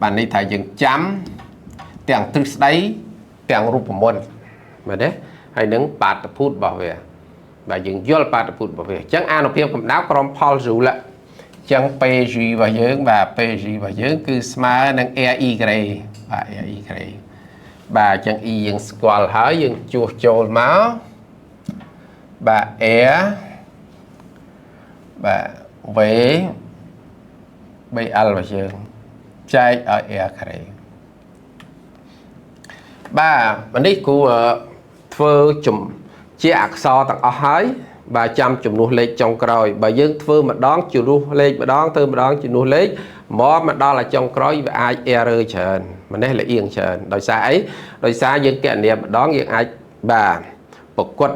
បាទនេះថាយើងចាំទាំងទ្រឹស្ដីទាំងរូបមន្តមែនទេហើយនឹងបាតុភូតរបស់វាបាទយើងយល់បាតុភូតរបស់វាអញ្ចឹងអានុភាពកម្ដៅក្រុមផលស៊ូលចឹង PJ របស់យើងបាទ PJ របស់យើងគឺស្មើនឹង RI ក្រេបាទ RI ក្រេបាទអញ្ចឹង E យើងស្គាល់ហើយយើងជួសចូលមកបាទ R បាទ V BL របស់យើងចែកឲ្យ R ក្រេបាទនេះគ្រូធ្វើជំជាអក្សរទាំងអស់ហើយបាទចាំជំនួសលេខចុងក្រោយបើយើងធ្វើម្ដងជំនួសលេខម្ដងធ្វើម្ដងជំនួសលេខមកមកដល់ឲ្យចុងក្រោយវាអាច error ច្រើនម្នេះលៀងច្រើនដោយសារអីដោយសារយើងកណនាម្ដងយើងអាចបាទប្រកួត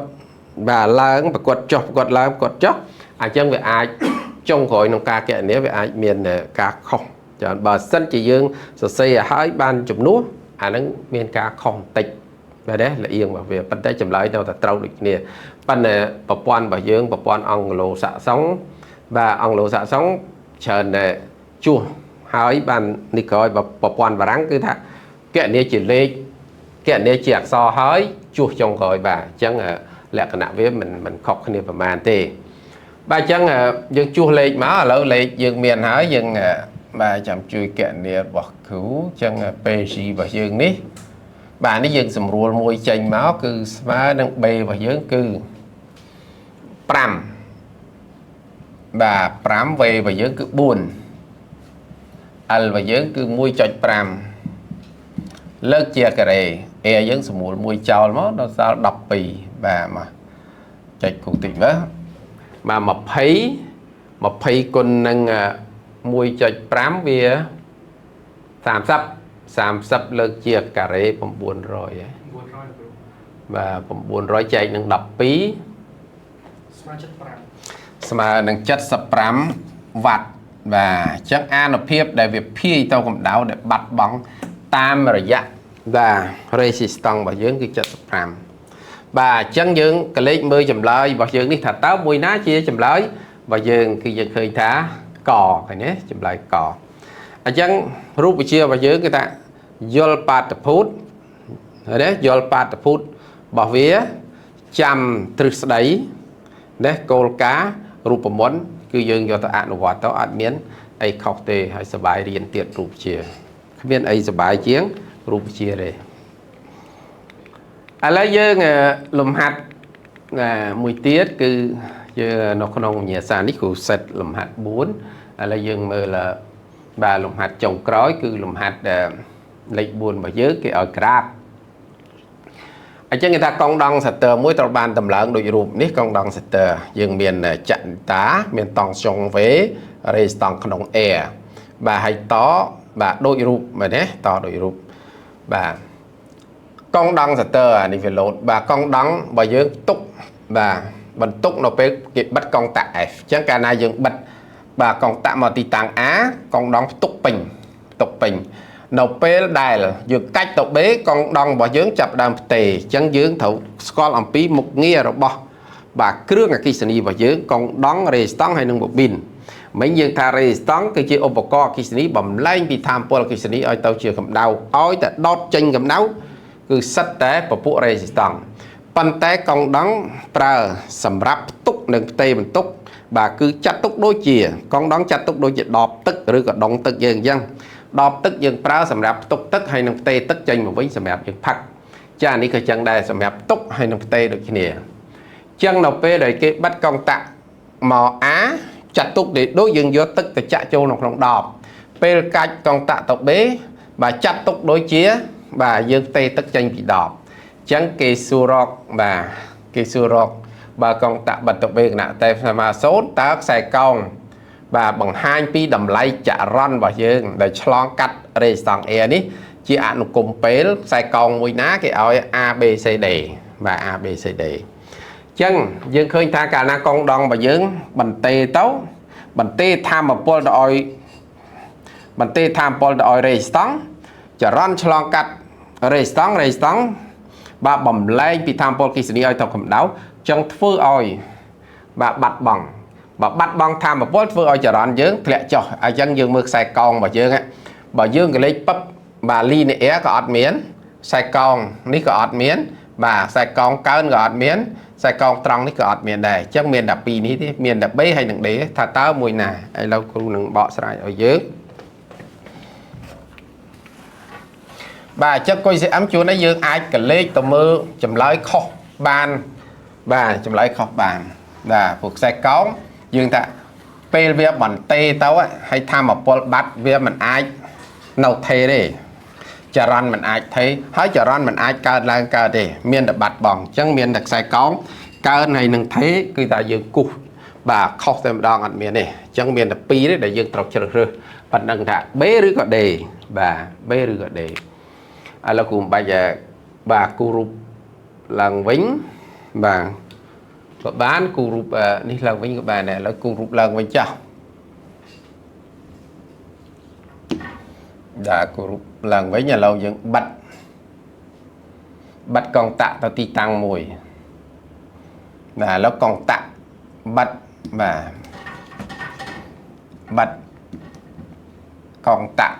បាទឡើងប្រកួតចុះប្រកួតឡើងប្រកួតចុះអញ្ចឹងវាអាចចុងក្រោយក្នុងការកណនាវាអាចមានការខុសច្រើនបើសិនជាយើងសរសេរឲ្យហើយបានជំនួសអាហ្នឹងមានការខុសបន្តិចបាទទេលៀងរបស់វាប៉ុន្តែចម្លើយនៅតែត្រូវដូចគ្នាប៉ុន្តែប្រព័ន្ធរបស់យើងប្រព័ន្ធអង់គ្លូសាក់សុងបាទអង់គ្លូសាក់សុងច្រើនតែជួសហើយបាននេះក្រោយប្រព័ន្ធបារាំងគឺថាកណនាជាលេខកណនាជាអក្សរហើយជួសចុងក្រោយបាទអញ្ចឹងលក្ខណៈវាមិនខុសគ្នាប្រហែលទេ បាទអញ្ចឹងយើងជួសលេខមកឥឡូវលេខយើងមានហើយយើងបាទចាំជួយកណនារបស់គ្រូអញ្ចឹង PJ របស់យើងនេះបាទនេះយើងសម្រួលមួយចេញមកគឺស្មើនឹង B របស់យើងគឺ5បាទ5 V របស់យើងគឺ4 L របស់យើងគឺ1.5លើកជាការ៉េ A យើងសម្រួលមួយចោលមកដល់សល់12បាទមកចុចគូតិចមើលបាទ20 20គុណនឹង1.5វា30 30លើកជាការ៉េ900ហ៎ 900គ្រូ បាទ900ចែកនឹង12 ស្មើ75 ស្មើនឹង75វ៉ាត់បាទអញ្ចឹងអានុភាពដែលវាភាយទៅកម្ដៅដែលបាត់បង់តាមរយៈបាទ resistance របស់យើងគឺ75បាទអញ្ចឹងយើងកលេចមើលចម្លើយរបស់យើងនេះថាតើមួយណាជាចម្លើយរបស់យើងគឺយើងឃើញថាកឃើញទេចម្លើយកអញ្ចឹងរូបវិទ្យារបស់យើងគឺថាយល់បាតុភូតឃើញទេយល់បាតុភូតរបស់វាចាំទ្រឹស្ដីនេះគោលការណ៍រូបមន្តគឺយើងយកទៅអនុវត្តទៅអត់មានអីខុសទេហើយសบายរៀនទៀតរូបវិទ្យាគ្មានអីសบายជាងរូបវិទ្យាទេឥឡូវយើងលំហាត់មួយទៀតគឺយើងនៅក្នុងវិញ្ញាសានេះគ្រូសិតលំហាត់4ឥឡូវយើងមើលបាទលំហាត់ចុងក្រោយគឺលំហាត់លេខ4របស់យើងគេឲ្យក្រាបអញ្ចឹងគេថាកង់ដង់សាទ័រមួយត្រូវបានតម្លើងដូចរូបនេះកង់ដង់សាទ័រយើងមានចន្តាមានតង់ស្យុង V រេស្តង់ក្នុង air បាទហើយតបាទដូចរូបមែនទេតដូចរូបបាទកង់ដង់សាទ័រអានេះវាលោតបាទកង់ដង់បើយើងទុកបាទបន្ទុកនៅពេលគេបិទកង់តាក់ F អញ្ចឹងកាលណាយើងបិទបាទកង់តាក់មកទីតាំង A កង់ដង់ផ្ទុកពេញផ្ទុកពេញនៅពេលដែលយើងកាច់ទៅ B កង់ដង់របស់យើងចាប់ដើមផ្ទេអញ្ចឹងយើងត្រូវស្គាល់អំពីមុខងាររបស់បាទគ្រឿងអគ្គិសនីរបស់យើងកង់ដង់រេស្តង់ហើយនិងបូប៊ីនមិញយើងថារេស្តង់គឺជាឧបករណ៍អគ្គិសនីបំលែងពីថាមពលអគ្គិសនីឲ្យទៅជាកម្ដៅឲ្យតែដុតចេញកម្ដៅគឺសិតតែពពួករេស្តង់ប៉ុន្តែកង់ដង់ប្រើសម្រាប់ផ្ទុកនិងផ្ទេបន្ទុកបាទគឺចាត់ទុកដូចជាកង់ដង់ចាត់ទុកដូចជាដបទឹកឬក៏ដងទឹកយើងអញ្ចឹងដបទឹកយើងប្រើសម្រាប់ផ្ទុកទឹកហើយនឹងផ្ទេទឹកចេញមកវិញសម្រាប់យើងផឹកចានេះក៏ចឹងដែរសម្រាប់ផ្ទុកហើយនឹងផ្ទេដូចគ្នាចឹងនៅពេលដែលគេបិទកង់តាក់មក A ចាត់ទុកដូចយើងយកទឹកទៅចាក់ចូលនៅក្នុងដបពេលកាច់កង់តាក់ទៅ B បាទចាត់ទុកដូចជាបាទយើងផ្ទេទឹកចេញពីដបចឹងគេសួររកបាទគេសួររកបើកង់តាក់បិទទៅ B គណៈតែស្មើ0តើខ្សែកោងបាទបង្ហាញពីតម្លៃចរន្តរបស់យើងដែលឆ្លងកាត់រេស្តង់ air នេះជាអនុគមពេលខ្សែកោងមួយណាគេឲ្យ A B C D បាទ A B C D ចឹងយើងឃើញថាកាលណាកងដងរបស់យើងបន្ទេទៅបន្ទេធម្មពលទៅឲ្យបន្ទេធម្មពលទៅឲ្យរេស្តង់ចរន្តឆ្លងកាត់រេស្តង់រេស្តង់បាទបំលែងពីធម្មពលអគ្គិសនីឲ្យទៅកម្ដៅចឹងធ្វើឲ្យបាទបាត់បង់បើបាត់បង់ធម្មពលធ្វើឲ្យចរន្តយើងធ្លាក់ចុះអញ្ចឹងយើងមើលខ្សែកោងរបស់យើងបើយើងកលេចពឹបបាទលីនេអែក៏អត់មានខ្សែកោងនេះក៏អត់មានបាទខ្សែកោងកើនក៏អត់មានខ្សែកោងត្រង់នេះក៏អត់មានដែរអញ្ចឹងមានតែពីរនេះទេមានតែ B ហើយនិង D ថាតើមួយណាឥឡូវគ្រូនឹងបកស្រាយឲ្យយើងបាទអញ្ចឹង QCM ជួននេះយើងអាចកលេចទៅមើលចម្លើយខុសបានបាទចម្លើយខុសបានបាទព្រោះខ្សែកោងយើងថាពេលវាបន្ទេទៅហើយធម្មពលបាត់វាមិនអាចនៅថេទេចរន្តមិនអាចថេហើយចរន្តមិនអាចកើតឡើងកើតទេមានតែបាត់បង់អញ្ចឹងមានតែខ្សែកោងកើនហើយនឹងថេគឺថាយើងគូសបាទខុសតែម្ដងអត់មានទេអញ្ចឹងមានតែពីរទេដែលយើងត្រូវជ្រើសរើសប៉ុណ្ណឹងថា B ឬក៏ D បាទ B ឬក៏ D ឥឡូវគ្រូមិនបាច់បាទគូរូបឡើងវិញបាទក៏បានគូរូបនេះឡើងវិញក៏បានដែរឥឡូវគូរូបឡើងវិញចាស់បាទគូរូបឡើងវិញឥឡូវយើងបិទកង់តាក់ទៅទីតាំងមួយបាទឥឡូវកង់តាក់បិទបាទបិទកង់តាក់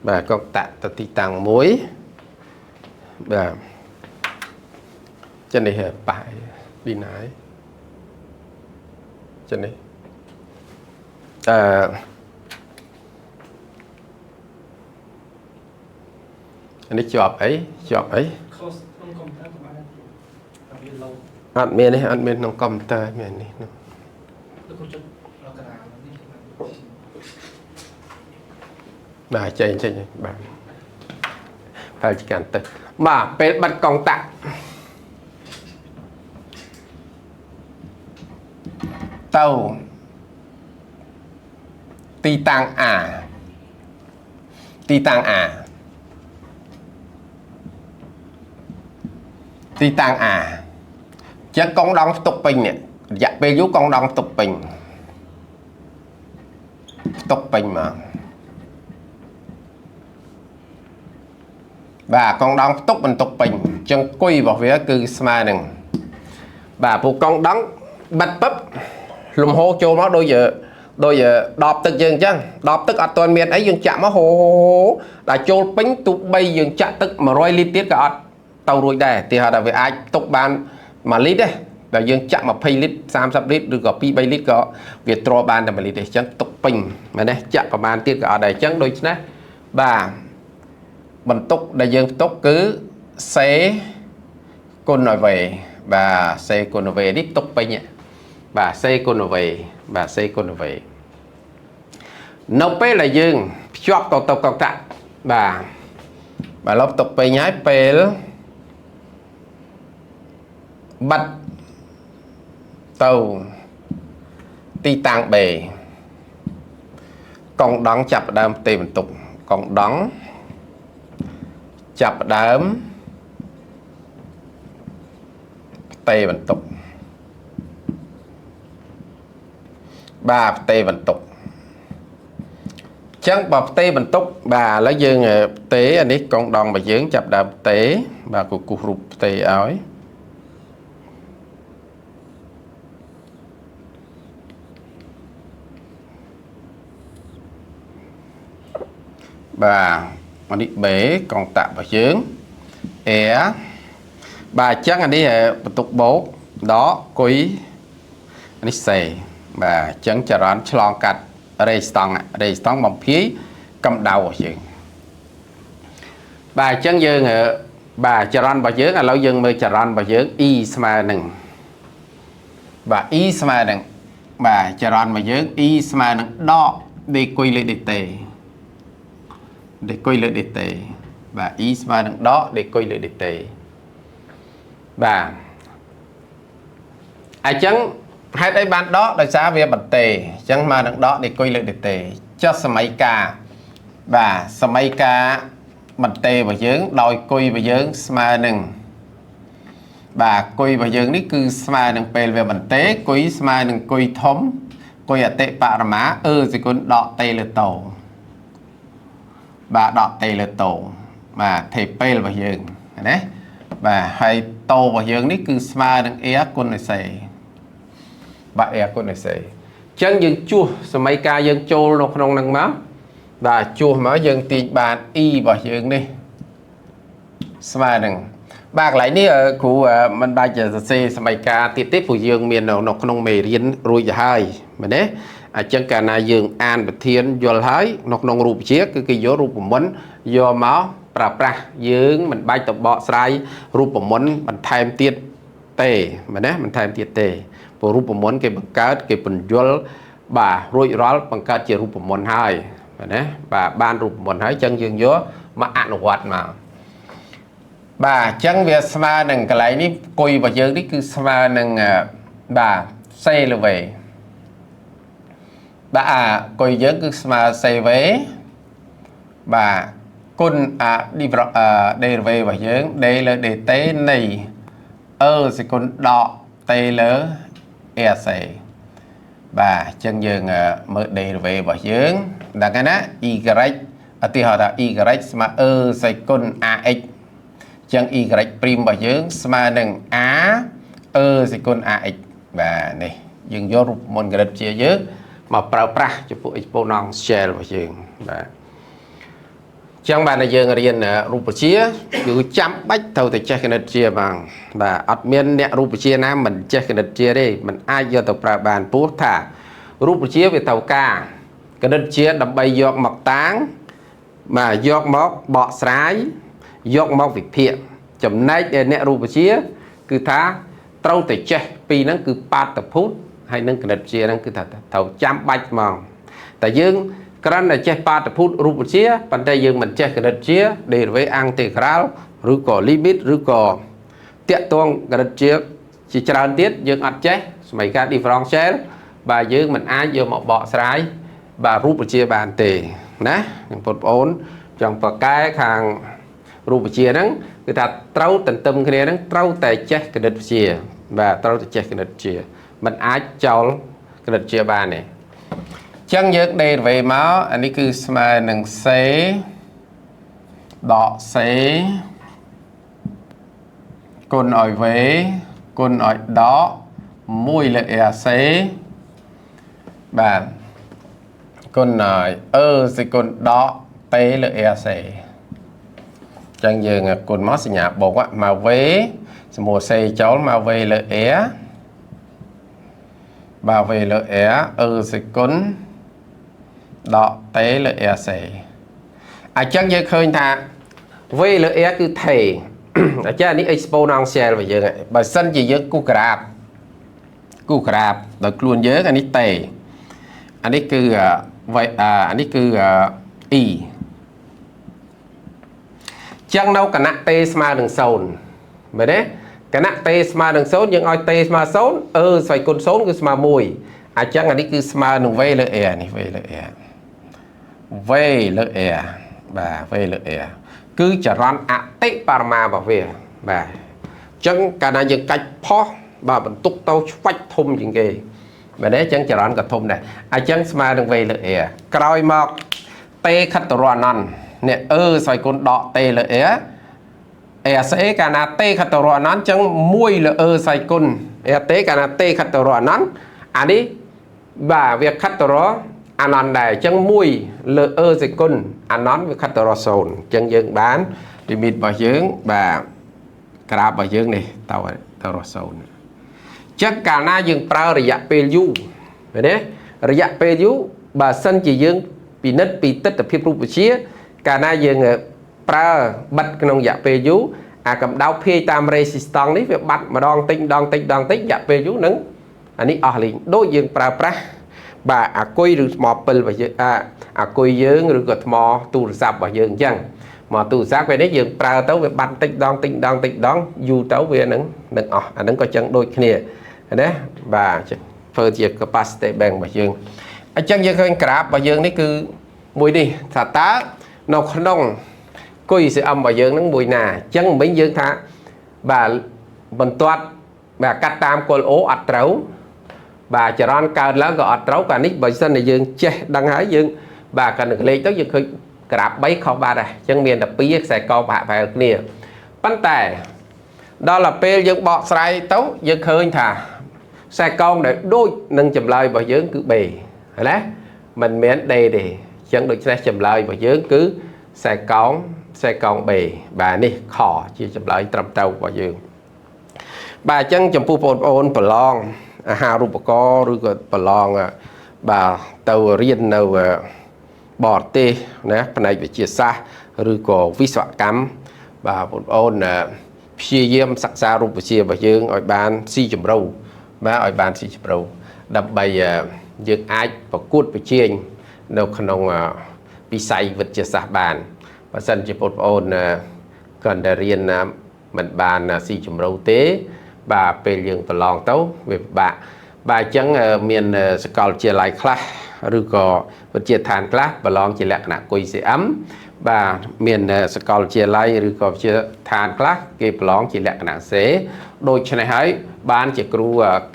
បាទកង់តាក់ទៅទីតាំងមួយបាទចឹងនេះប៉ះឌីណាយ ចឹងនេះអឺនេះជាប់អីជាប់អី close ក្នុងកុំព្យូទ័រក៏បានដែរតែវា load អត់មានទេអត់មានក្នុងកុំព្យូទ័រមាននេះនោះ លោកគ្រូចុចដល់កណ្ដាលនេះ បាទចេញចេញបាទបែរជាកាន់ទៅបាទពេលបិទកុងតាក់ទៅទីតាំង A ទីតាំង A ទីតាំង A ចឹងកុងដងផ្ទុកពេញនេះរយៈពេលយូរកុងដងផ្ទុកពេញផ្ទុកពេញមកបាទកុងដងផ្ទុកបន្ទុកពេញចឹងគុយរបស់វាគឺស្មើនឹងបាទពួកកុងដងបិទពឹបលំហូរចូលមកដូចដូចដបទឹកយើងអញ្ចឹងដបទឹកអត់ទាន់មានអីយើងចាក់មកហូដល់ចូលពេញទោះបីយើងចាក់ទឹក100លីត្រទៀតក៏អត់ទៅរួចដែរទីហៅថាវាអាចទុកបាន1លីត្រទេដល់យើងចាក់20លីត្រ30លីត្រឬក៏2 3លីត្រក៏វាទ្រាំបានតែ1លីត្រទេអញ្ចឹងទុកពេញមែនទេចាក់ប្រហែលទៀតក៏អត់ដែរអញ្ចឹងដូច្នេះបាទបន្ទុកដែលយើងផ្ទុកគឺ C គុណឲ្យ V បាទ C គុណ V នេះផ្ទុកពេញបាទ C គុណ V បាទ C គុណ V នៅពេលដែលយើងភ្ជាប់ទៅទៅកុងតាក់បាទបាទឡូវផ្ទុកពេញហើយពេលបិទទៅទីតាំង B កុងដងចាប់ដើមផ្ទេបន្ទុកកុងដងចាប់ដើមផ្ទេបន្ទុកបាទផ្ទេបន្ទុកចឹងបើផ្ទេបន្ទុកបាទឥឡូវយើងផ្ទេអានេះកុងដងរបស់យើងចាប់ដើមផ្ទេបាទគូគូសរូបផ្ទេឲ្យបាទអានេះ B កុងតាក់របស់យើង A បាទអញ្ចឹងអានេះបន្ទុកបូកដកគុយអានេះ C បាទអញ្ចឹងចរន្តឆ្លងកាត់រេស្តង់រេស្តង់បំភាយកម្ដៅរបស់យើងបាទអញ្ចឹងយើងបាទចរន្តរបស់យើងឥឡូវយើងមើលចរន្តរបស់យើង E ស្មើនឹងបាទ E ស្មើនឹងបាទចរន្តរបស់យើង E ស្មើនឹងដក D គុយលើ dt D គុយលើ dt បាទ E ស្មើនឹងដក D គុយលើ dt បាទអញ្ចឹងហេតុអីបានដកដោយសារវាបន្ទេអញ្ចឹងមកនឹងដក D គុយលើ dt ចុះសម័យកាលបាទសម័យកាលបន្ទេរបស់យើងដោយគុយរបស់យើងស្មើនឹងបាទគុយរបស់យើងនេះគឺស្មើនឹងពេលវាបន្ទេគុយស្មើនឹងគុយធំគុយអតិបរមាអឺសេគុណដកតេលើតោបាទដកតេលើតោបាទថេពេលរបស់យើងណាបាទហើយតោរបស់យើងនេះគឺស្មើនឹង A គុណនឹង C បាទ A គុណនឹង C អញ្ចឹងយើងជួសសម័យកាលយើងចូលនៅក្នុងនឹងមកបាទជួសមកយើងទាញបាន E របស់យើងនេះស្មើនឹងបាទកន្លែងនេះគ្រូមិនបាច់សរសេរសម័យកាលទៀតទេព្រោះយើងមាននៅក្នុងមេរៀនរួចទៅហើយមែនទេអញ្ចឹងកាលណាយើងអានប្រធានយល់ហើយនៅក្នុងរូបវិទ្យាគឺគេយករូបមន្តយកមកប្រើប្រាស់យើងមិនបាច់ទៅបកស្រាយរូបមន្តបន្ថែមទៀតទេមែនទេបន្ថែមទៀតទេព្រោះរូបមន្តគេបង្កើតគេពន្យល់បាទរួចរាល់បង្កើតជារូបមន្តហើយមែនទេបាទបានរូបមន្តហើយអញ្ចឹងយើងយកមកអនុវត្តមកបាទអញ្ចឹងវាស្មើនឹងកន្លែងនេះគុយរបស់យើងនេះគឺស្មើនឹងបាទ C លើ V បាទអាគុយយើងគឺស្មើ CV បាទគុណអា derivative របស់យើង d លើ dt នៃ e សេគុណដក t លើ AC បាទអញ្ចឹងយើងមើល derivative របស់យើងដឹងហើយណា y ឧទាហរណ៍ថា y ស្មើ e សេគុណ ax អញ្ចឹង y' របស់យើងស្មើនឹង a e សេគុណ ax បាទនេះយើងយករូបមន្តគណិតវិទ្យាយើងមកប្រើប្រាស់ចំពោះ exponential របស់យើងបាទ ចឹងបានតែយើងរៀនរូបវិទ្យាគឺចាំបាច់ត្រូវតែចេះគណិតវិទ្យាបងបាទអត់មានអ្នករូបវិទ្យាណាមិនចេះគណិតវិទ្យាទេមិនអាចយកទៅប្រើបានព្រោះថារូបវិទ្យាវាត្រូវការគណិតវិទ្យាដើម្បីយកមកតាងបាទយកមកបកស្រាយយកមកវិភាគចំណែកអ្នករូបវិទ្យាគឺថាត្រូវតែចេះពីរហ្នឹងគឺបាតុភូតហើយនឹងគណិតវិទ្យាហ្នឹងគឺថាត្រូវចាំបាច់ហ្មងតែយើងគ្រាន់តែចេះបាតុភូតរូបវិទ្យាប៉ុន្តែយើងមិនចេះគណិតវិទ្យា dérivée intégrale ឬក៏ limite ឬក៏តាក់ទងគណិតវិទ្យាជាច្រើនទៀតយើងអត់ចេះសមីការ différentiel បាទយើងមិនអាចយកមកបកស្រាយបាទរូបវិទ្យាបានទេណាបងប្អូនចង់ប្រកែខាងរូបវិទ្យាហ្នឹងគឺថាត្រូវទន្ទឹមគ្នាហ្នឹងត្រូវតែចេះគណិតវិទ្យាបាទត្រូវតែចេះគណិតវិទ្យាមិនអាចចោលគណិតវិទ្យាបានទេចឹងយើង dérivée មកអានេះគឺស្មើនឹង c ដក c គុណឲ្យ v គុណឲ្យដក1លើ rc បាទគុណឲ្យ e សេគុណដក t លើ rc ចឹងយើងគុណមកសញ្ញាបូកមក v សម្រួល c ចូលមក v លើ r បាទ v លើ r e សេគុណដក t លើ rc អញ្ចឹងយើងឃើញថា v លើ r គឺ t អញ្ចឹងអានេះ exponential របស់យើងបើសិនជាយើងគូសក្រាបគូសក្រាបដោយខ្លួនយើងអានេះ t អានេះគឺអានេះគឺ e ចឹងនៅគណៈ t ស្មើនឹង0មែនទេគណៈ t ស្មើនឹង0យើងឲ្យ t ស្មើ0អឺស្វ័យគុណ0គឺស្មើ1អញ្ចឹងអានេះគឺស្មើនឹង v លើ r នេះ v លើ r v លើ r បាទ v លើ r គឺចរន្តអតិបរមារបស់វាបាទអញ្ចឹងកាលណាយើងកាច់ផុសបាទបន្ទុកទៅឆ្វាច់ធំជាងគេមែនទេអញ្ចឹងចរន្តក៏ធំដែរអញ្ចឹងស្មើនឹង v លើ r ក្រោយមក t ខិតទៅរកអនន្តនេះអឺស្វ័យគុណដក t លើ r RC កាលណា t ខិតទៅរកអនន្តអញ្ចឹង1លើ e ស្វ័យគុណ RT កាលណា t ខិតទៅរកអនន្តអានេះបាទវាខិតទៅរកអនន្តដែរអញ្ចឹង1លើ e ស្វ័យគុណអនន្តវាខិតទៅរក0អញ្ចឹងយើងបាន limit របស់យើងបាទក្រាបរបស់យើងនេះទៅទៅរក0អញ្ចឹងកាលណាយើងប្រើរយៈពេលយូរឃើញទេរយៈពេលយូរបើសិនជាយើងពិនិត្យពីទស្សនវិជ្ជារូបវិទ្យាកាលណាយើងប្រើបិទក្នុងរយៈពេលយូរអាកម្ដៅភាយតាម résistance នេះវាបាត់ម្ដងតិចម្ដងតិចម្ដងតិចរយៈពេលយូរនឹងអានេះអស់លីងដូចយើងប្រើប្រាស់បាទអាគុយឬថ្មពិលរបស់យើងអាអាគុយយើងឬក៏ថ្មទូរស័ព្ទរបស់យើងអញ្ចឹងមកទូរស័ព្ទពេលនេះយើងប្រើទៅវាបាត់តិចម្ដងតិចម្ដងតិចម្ដងយូរទៅវានឹងនឹងអស់អាហ្នឹងក៏ចឹងដូចគ្នាណាបាទធ្វើជា capacity bank របស់យើងអញ្ចឹងយើងឃើញក្រាបរបស់យើងនេះគឺមួយនេះថាតើនៅក្នុង QCM របស់យើងហ្នឹងមួយណាអញ្ចឹងមិញយើងថាបាទបន្ទាត់បាទកាត់តាមគល់អូអត់ត្រូវបាទចរន្តកើតឡើងក៏អត់ត្រូវកាលនេះបើសិនតែយើងចេះដឹងហើយយើងបាទកាន់តែលេខទៅយើងឃើញក្រាប3ខុសបាត់ហើយអញ្ចឹងមានតែ2ខ្សែកប្រហាក់ប្រហែលគ្នាប៉ុន្តែដល់ទៅពេលយើងបកស្រាយទៅយើងឃើញថាខ្សែកងដែលដូចនឹងចម្លើយរបស់យើងគឺ B ណាមិនមែន D ទេអញ្ចឹងដូច្នេះចម្លើយរបស់យើងគឺខ្សែកោងខ្សែកោង B បាទនេះខជាចម្លើយត្រឹមត្រូវរបស់យើងបាទអញ្ចឹងចំពោះបងប្អូនប្រឡងអាហារូបករណ៍ឬក៏ប្រឡងបាទទៅរៀននៅបរទេសណាផ្នែកវិទ្យាសាស្ត្រឬក៏វិស្វកម្មបាទបងប្អូនព្យាយាមសិក្សារូបវិទ្យារបស់យើងឲ្យបានស៊ីជម្រៅបាទឲ្យបានស៊ីជម្រៅដើម្បីយើងអាចប្រកួតប្រជែងនៅក្នុងវិស័យវិទ្យាសាស្ត្របានបើសិនជាបងប្អូនគ្រាន់តែរៀនមិនបានស៊ីជម្រៅទេបាទពេលយើងប្រឡងទៅវាពិបាកបាទអញ្ចឹងមានសាកលវិទ្យាល័យខ្លះឬក៏វិទ្យាឋានខ្លះប្រឡងជាលក្ខណៈ QCM បាទមានសាកលវិទ្យាល័យឬក៏វិទ្យាឋានខ្លះគេប្រឡងជាលក្ខណៈសេដូច្នេះហើយបានជាគ្រូ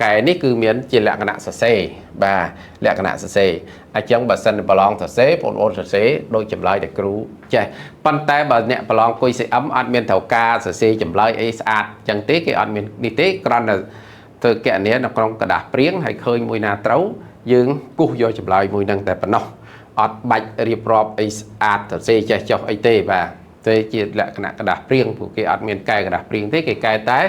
កែនេះគឺមានជាលក្ខណៈសរសេរបាទលក្ខណៈសរសេរអញ្ចឹងបើសិនប្រឡងសរសេរបងប្អូនសរសេរដូចចម្លើយដែលគ្រូចេះប៉ុន្តែបើអ្នកប្រឡង QCM អត់មានត្រូវការសរសេរចម្លើយអីស្អាតអញ្ចឹងទេគេអត់មាននេះទេគ្រាន់តែធ្វើកណនានៅក្នុងក្រដាសព្រៀងហើយឃើញមួយណាត្រូវយើងគូសយកចម្លើយមួយហ្នឹងតែប៉ុណ្ណោះ អត់បាច់រៀបរាប់អីស្អាតសរសេរចេះចុះអីទេបាទទេជាលក្ខណៈក្រដាសព្រៀងព្រោះគេអត់មានកែក្រដាសព្រៀងទេគេកែតែ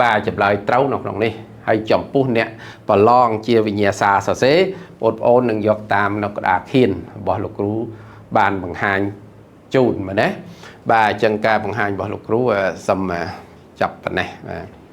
បាទចម្លើយត្រូវនៅក្នុងនេះហើយចំពោះអ្នកប្រឡងជាវិញ្ញាសាសរសេរបងប្អូននឹងយកតាមនៅក្តារខៀនរបស់លោកគ្រូបានបង្ហាញជូនមែនទេបាទអញ្ចឹងការបង្ហាញរបស់លោកគ្រូសូមចាប់ប៉ុណ្ណេះបាទ។